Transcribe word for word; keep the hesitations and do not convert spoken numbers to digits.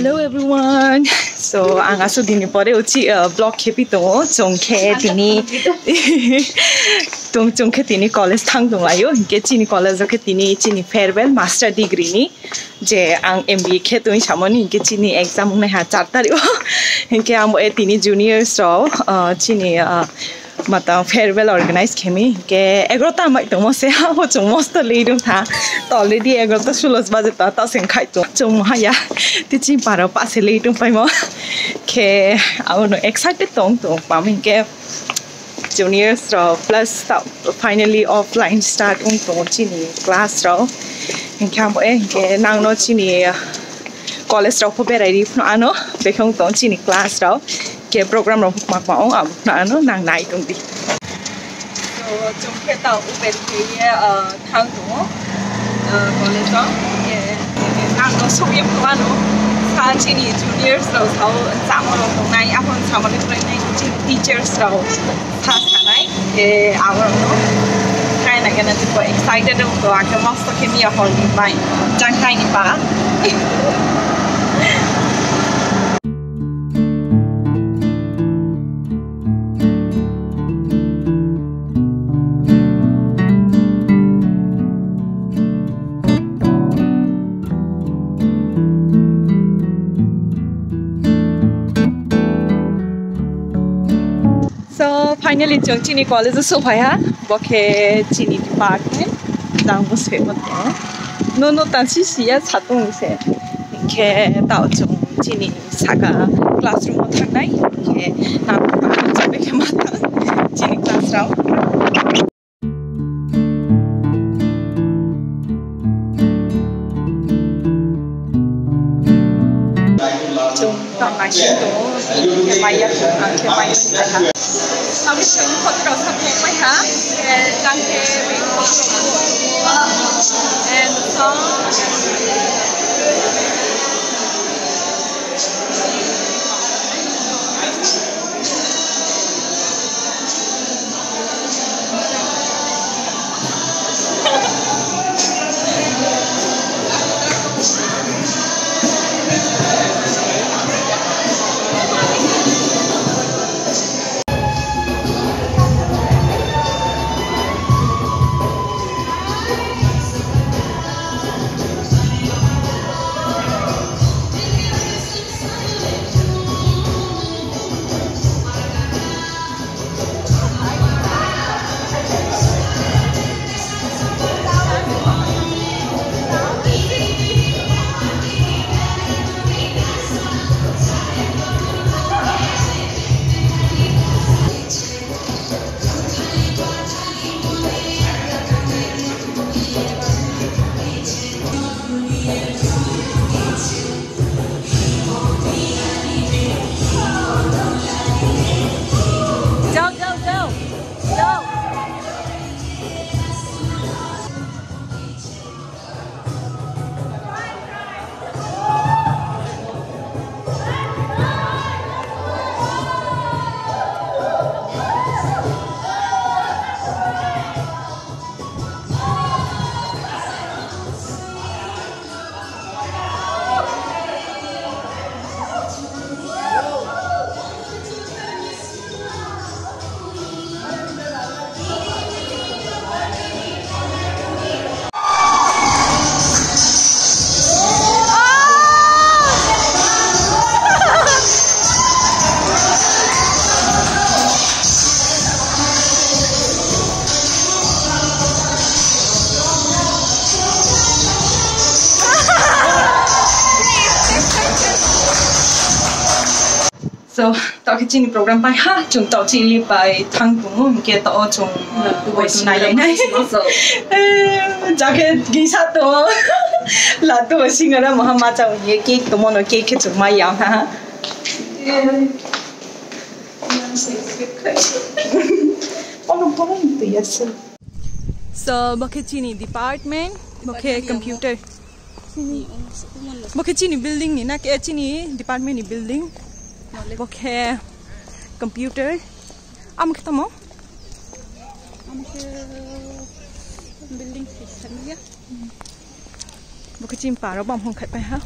Hello everyone. So, ang asuh din ni pore uchih, uh, vlog khe phi tong ou. Chung khe tini, chung, chung khe tini college thanng tong lai ou. Hing khe chini college wo khe tini chini farewell master degree ni. Je ang M B A khe tong samo ni, hing khe chini exam ong nai ha char tarik wo. Hing khe ang bo e tini juniors rao, uh, chini, uh, matang farewell organize khe mi, hing khe egarota mai tongmo se, abo chung mosto late ong tha. To already egarota sulos baje to, taoh se khai chung, chung mo ha ya. Teaching para pa se late ong paimo. Khe abo no excited tong tong pami hing khe juniors rao plus ta finally offline start ong tong chini class rao. Hing khe ang bo e, hing khe nang no chini college rao pho berai ri phno ano, bekhong tong chini class rao. Khe program rao pho kma kma ong, abo phno ano nang nai tong di. So, chung khe taoh uber khe ye, uh, thanng tong ou, uh, college wo. Khe, khe nang no souh ye phno ano, sa chini juniors rao sao, chamo rao tongnai, aphano samo ni prai nai, chini teachers rao. Sa sanai, khe abo rao no. Khe na khe na tiko excited ong tong, akhe mosto khe mi ya hor ni bai. Jang thai ni pa. So, finally, chung chini college wo souhphai ha. Bo khe chini department. Jang bo se bo tong. No, no, tang si si ya, sa tong se. Hing khe taoh chung chini saka classroom wo thanng nai. Hing khe nang tang se khe ma tang chini class rao. Chung tang nai sing tong ou, khe mai ya, khe mai ya. Kami chung photo rao sa phung pai ha, khe jang khe and song. Go, go, go. Go. So, taoh khe chini program pai ha, chung taoh chini pai thanng tong ou, hing khe taoh wo chung, eh, bai tu nai lai nai. Eh, ja khe gingsa tong ou. Latu bai singara maha ma chao ye cake tongmo no cake khe chung mai ya ha. Ono kono tui ya se. So, bo khe chini department, bo khe computer. Bo khe chini building ni na khe chini department ni building. Bo khe computer. Amo khe tamo? Amo khe building six ya. Bo khe chini para bang hong khat pai ha.